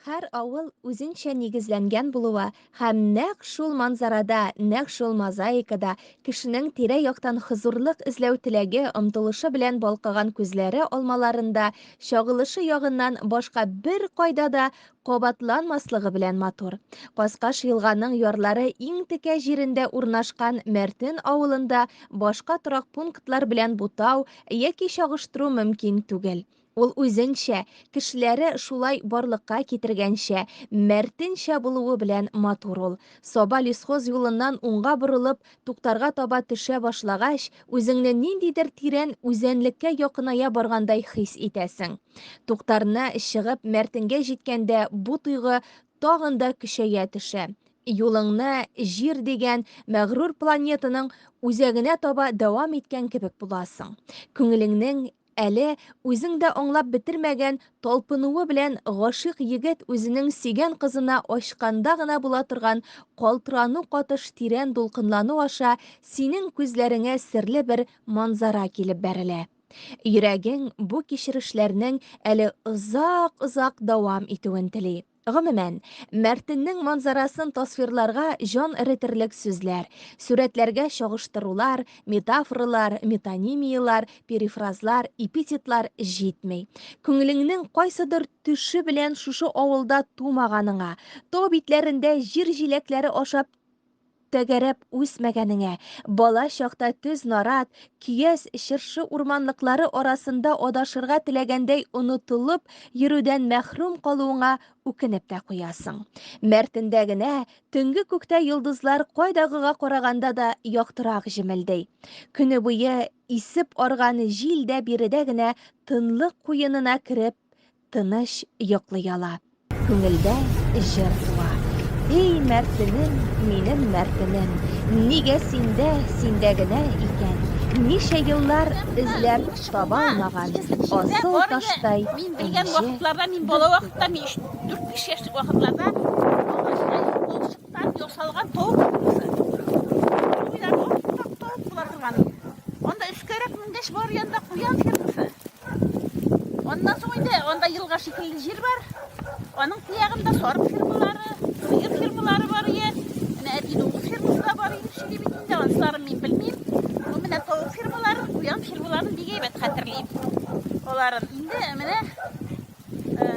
Һәр авыл үзенчә нигезләнгән булуы һәм нәкъ шул манзарада, нәкъ шул мозаикада кешенең тирә-яктан хозурлык эзләү теләге, омтылышы белән балкыган күзләре алмаларында чагылышы ягыннан башка беркайда да кабатланмаслыгы белән матур. Каскаш елганың ярлары иң текә җирендә урнашкан Мәртен авылында башка торак пунктлар белән бутау яки чагыштыру мөмкин түгел. Ул үзенчә, кешеләре шулай барлыкка китергәнчә, мәртенчә булуы белән матур ул. Саба лесхоз юлыннан уңга борылып, Туктарга таба төшә башлагач, үзеңне ниндидер тирән үзәнлеккә якыная баргандай хис итәсең. Туктарны чыгып Мәртенгә җиткәндә бу тойгы тагын да көчәя төшә. Юлыңны Җир дигән мәгърур планетаның үзәгенә таба дәвам иткән кебек буласың. Күңелеңнең Әле үзең дә аңлап бетермәгән талпынуы белән гашыйк егет үзенең сөйгән кызына ачканда гына була торган калтырану катыш тирән дулкынлану аша синең күзләреңә серле бер манзара килеп бәрелә. Йөрәгең бу кичерешләрнең әле озак-озак дәвам итүен тели. Гомумән, Мәртеннең манзарасын тасвирларга җан эретерлек сүзләр, сурәтләргә чагыштырулар, метафоралар, метонимияләр, перифразлар, эпитетлар җитми. Күңелеңнең кайсыдыр төше белән шушы авылда тумаганыңа, тау битләрендә җир җиләкләре ашап тәгәрәп үсмәгәнеңә, бала чакта төз нарат, көяз чыршы урманлыклары арасында адашырга теләгәндәй онытылып йөрүдән мәхрүм калуыңа үкенеп тә куясың. Мәртендә генә төнге күктә йолдызлар кайдагыга караганда да яктырак җемелди. Көне буе исеп арган җил дә биредә генә тынлык куенына кереп тыныч йоклый ала. Күңелдә җыр туа. Эй, мәртенем, минем мәртенем, Нигә синдә, синдә генә икән, Ничә еллар эзләп таба алмаган Асыл таштай Мин белгән энҗе вакытларда, мин бала вакытта, мин өч, дүрт, биш яшьлек вакытларда агачтан, балчыктан ясалган тавык фермасы. Туйлар ап-ак тавык була торган иде. Анда өскәрәк менгәч бар янда куян фермасы. Аннан соң инде анда елга шикелле җир бар. Аның тиягында сарык фермалары, сыер фермалары бар ие. Менә әти дуңгыз фермасы да бар иде сөйли бит инде, анысыларын мин белмим. Ну, менә тавык фермаларын, куян фермаларын бик әйбәт хәтерлим. Аларын инде менә э,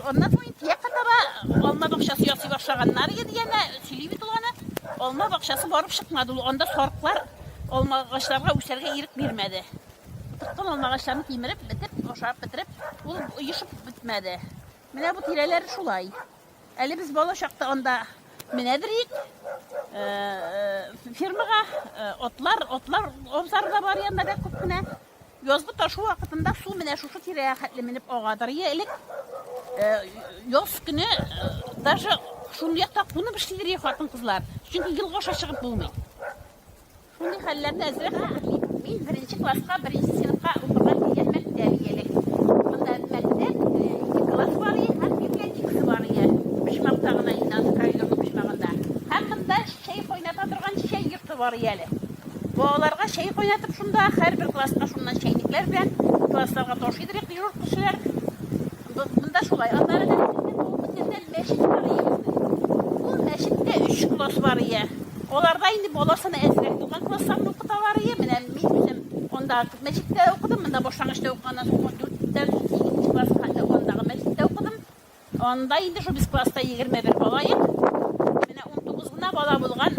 аннан соң инде тиякка таба алма бакчасы ясый башлаганнар иде янә сөйли бит ул аны. Алма бакчасы барып чыкмады ул. Анда сарыклар алма агачларга үсәргә ирек бирмәде. Утырткан алмагачларны кимереп бетеп, ашап бетереп, ул оешып бетмәде. Менә бу тирәләр шулай. Әле без бала чакта анда менәдер идек. Э, фермага э, атлар, атлар абзары да бар янда бик күп кенә. Язгы ташу вакытында су менә шушы тирәгә хәтле менеп агадыр ие элек. Э, яз көне даже шундый якта кунып эшлидер ие хатын-кызлар. Чөнки елга аша чыгып булмый. Шундый хәлләрне әзрәк хәтерлим. Мин беренче класска, беренче сыйныфка укырга килгән мәктәп иелек. Монда мәктәп, ике класс бар ие һәм библиотекасы бар ие. Почмакта гына инде аны коридорның почмагында. Һәм монда чәй кайната торган чәй йорты бар ие әле. Балаларга чәй кайнатып шунда, һәрбер класска шуннан чәйнекләр белән классларга ташыйдыр дежур кешеләр. Монда шулай. Аннары да безнең мәчет бар ие безнең. Ул мәчеттә өч класс бар ие. Аларда инде бала саны әзрәк булган классларны укыталар ие. Менә мин үзем анда мәчеттә укыдым, монда башлангычта укыганнан соң дүрттән сигезенче класска хәтле андагы мәчеттә укыдым. Анда инде шул без класста 21 бала идек. Менә 19 гына бала булган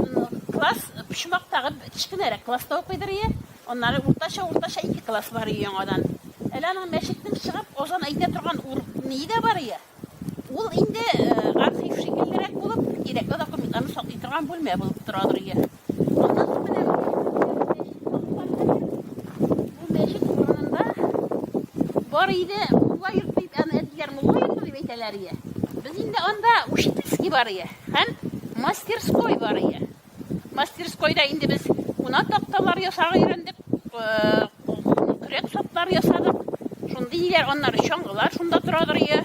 класс почмактагы кечкенәрәк класста укыйдыр ие. Аннары уртача уртача ике класс бар ие яңадан. Әле аның мәчетнең чыгып азан әйтә торган ур ние дә бар ие. Ул инде архив шикеллерәк булып, кирәкле документларны саклый торган бүлмә булып торадыр ие. Аннан соң менә бу мәчет урынында бар иде мулла йорты дип, аны әтиләр мулла йорты дип әйтәләр ие. Без инде анда учительский бар ие һәм мастерской бар ие. Мастерскойда инде без куна такталар ясарга өйрәндек, көрәк саплар ясадык. Шундый ниләр, аннары чаңгылар шунда торадыр ие.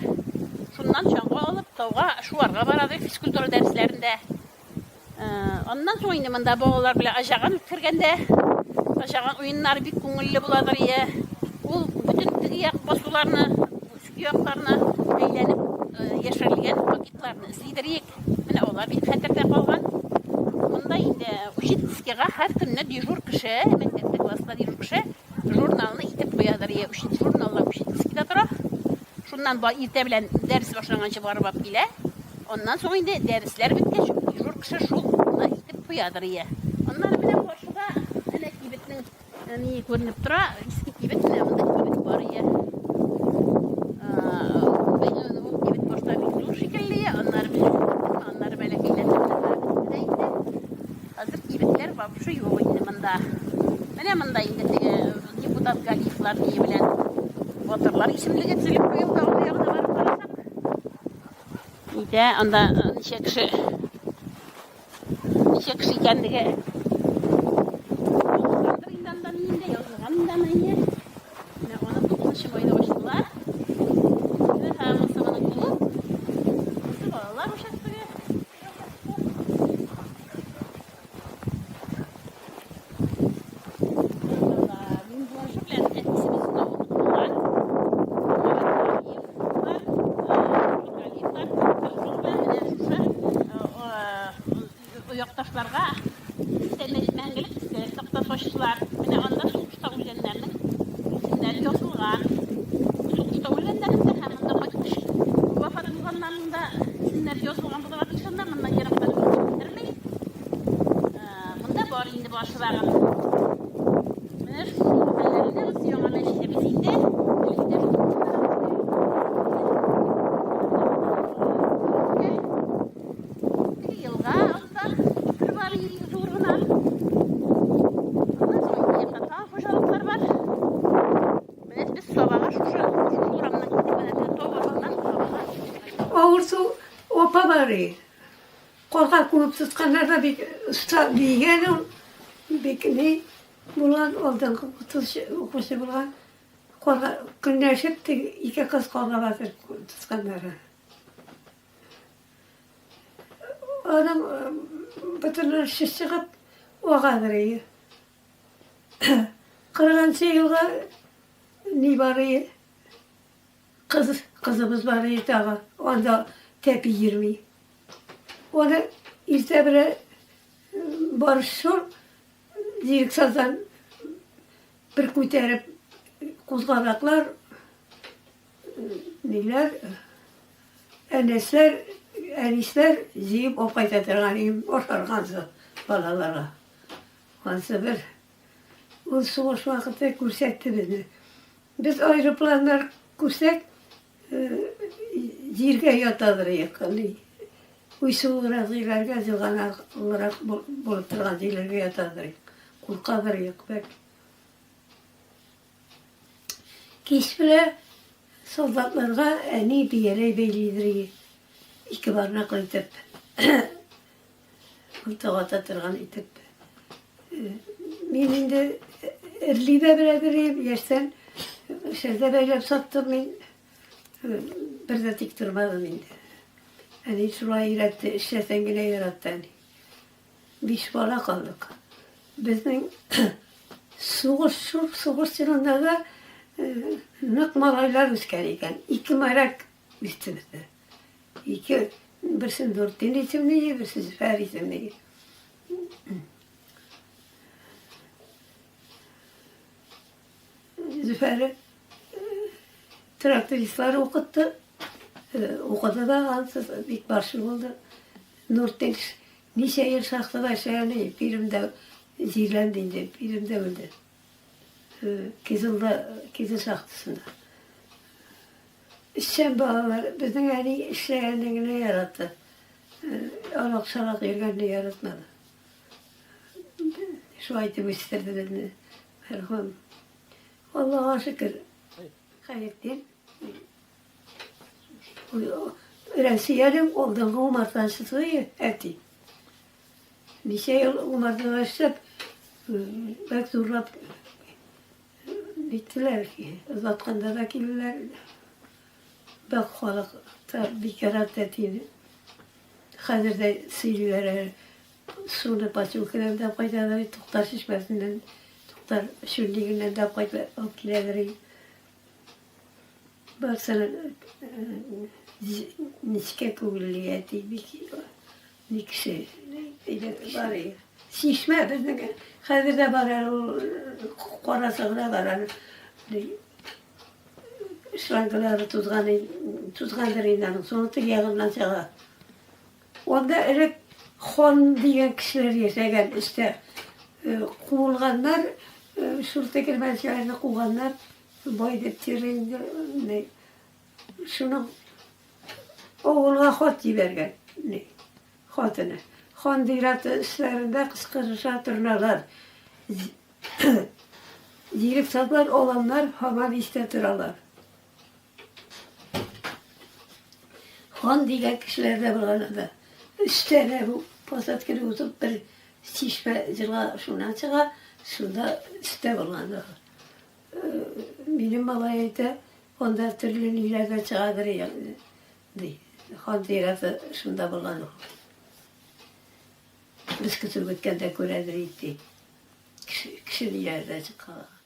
Шуннан чаңгы алып, тауга шуарга барадык физкультура дәресләрендә. Аннан соң инде монда балалар белән аҗаган үткәргәндә, аҗаган уеннары бик күңелле буладыр ие. Ул бөтен теге як басуларны, өске якларны әйләнеп яшәр. Учительскийга һәр көнне дежур кеше, мәктәптә класста дежур кеше журналны итеп куядыр. Я учитель журналлар учительскийда тора. Шуннан ба иртә белән дәрес башланганчы барып алып килә. Аннан соң инде дәресләр беткәч, дежур кеше шул итеп куядыр. Я. Аннары менә каршыда әнә кибетнең Ни күренеп тора, иске кибет менә монда кибет бар ия. Ул кибет башта бик зур шикелле, аннары без аннары бәләкәйләнде бетте дә инде. Хәзер кибетләр вообще юк инде монда. Менә монда инде теге депутат Галиевлар ние белән батырлар исемлеге төзелеп куелды, ул ягына барып карасак. Нидә анда ничә кеше Ничә кеше икәнлеге язылгандыр инде анда инде, язылган инде аны инде. Менә аны 9 майда ачтылар. Менә һәм монысы моның клуб. Монысы балалар участогы. Мин булашы белән әтисе безнең авылда булган. Галиевлар, Галиевлар белән менә шушы Якташларга мәңгелек истәлек тактасы ачтылар. Менә анда сугышта үлгәннәрнең исемнәре язылган. Сугышта үлгәннәрнең дә һәм монда кайткач вафат булганнарның да исемнәре язылган булырга тиеш анда. Моннан ерактан күренеп бетерми. Монда бар инде барысы да. Менә шул хәлләрендә без яңа мәчетебез инде. Теге елга анда күпер бар зур гына. Аннан соң ике якта тагын хуҗалыклар бар. Менә без Сабага шушы шушы урамнан киттек, менә теге тау артыннан Сабага. Авырсу апа бар иде. Карга күмеп тотканнар да бик оста биегән ул. Бик ни булган, алдынгы укытучы, укучы булган. Карга көнләшеп теге ике кыз карга батырып тотканнар. Аның бөтенләй шеш чыгып агадыр ие. Кырыгынчы елга ни бар ие. Кыз, кызыбыз бар ие тагы. Анда тәпи йөрми. Аны иртә белән барыш шул директордан бер күтәреп кузганаклар Ниләр, Әнәсләр, Әнисләр җыеп алып кайта торган идем, ашарга ансы балаларга. Ансы бер. Ул сугыш вакыты күрсәтте безне. Без аэропланнар күрсәк, җиргә ятадыр идек. Уйсулырак җирләргә, җылганаклырак булып торган җирләргә ятадыр идек. Куркадыр идек бәк. Кич белән солдатларга әни бияләй бәйлидер иде. Ике бармаклы итеп. Мылтык ата торган итеп. Мин инде эрли дә беләдер идем, яшьтән шәлдә бәйләп саттым мин. Бер дә тик тормадым инде. Әни шулай өйрәтте, эшләсәң генә яратты әни. Биш бала калдык. Безнең сугыш, шул сугыш чорында да нык малайлар үскән икән. Ике моряк үсте бездә. Ике, берсе Нуртдин исемле, берсе Зөфәр исемле. Зөфәре трактористлар укытты. Укыды да, ансыз бик барчыл булды. Нуртдин Ничә ел шахтада эшләгән, Пермьдә җирләнде инде, Пермьдә үлде. Кизылда, Кизыл шахтасында. Эшчән балалар, безнең әни эшләгәнне генә яратты. Арак-шарак йөргәнне яратмады. Шулай итеп үстерде безне, мәрхүм. Аллага шөкер, Хәйретдин. Рәсиянең алдынгы умартачысы әти. Ничә ел умартада эшләп, бәк зурлап ниттеләр, озатканда да килделәр. Бәк халык та бик яратты әтине. Хәзер дә сөйлиләр әле. Суны поселкадан да кайталар, Туктар чишмәсеннән, Туктар чүллегеннән дә кайтып алып киләләр. Барсына нечкә күңелле әти бик ни кеше әйбәт бар. Чишмә безнең хәзер дә бар әле ул карасы гына бар әле. Шлангалары тузган, тузгандыр инде аның, суны теге ягыннан чыга. Анда элек хан дигән кешеләр яшәгән өстә. Куылганнар, шул тегермәнчеләрне куганнар, бай дип тире инде. Шуның авылга хат җибәргән. Хатыны. Хан зираты өсләрендә кычкырыша торналар. Зирек сатлар, оланнар һаман истә торалар. Хан дигән кешеләр дә булган анда. Өстә дә бу посадканы узып бер чишмә җылга шуннан чыга, шунда өстә булган. Минем малай әйтә, анда төрле ниләр дә чыгадыр, ди. Хан зираты шунда булган ул. Без көтеп үткәндә күрәдер ди. Кеше, кеше ниләр дә чыккан.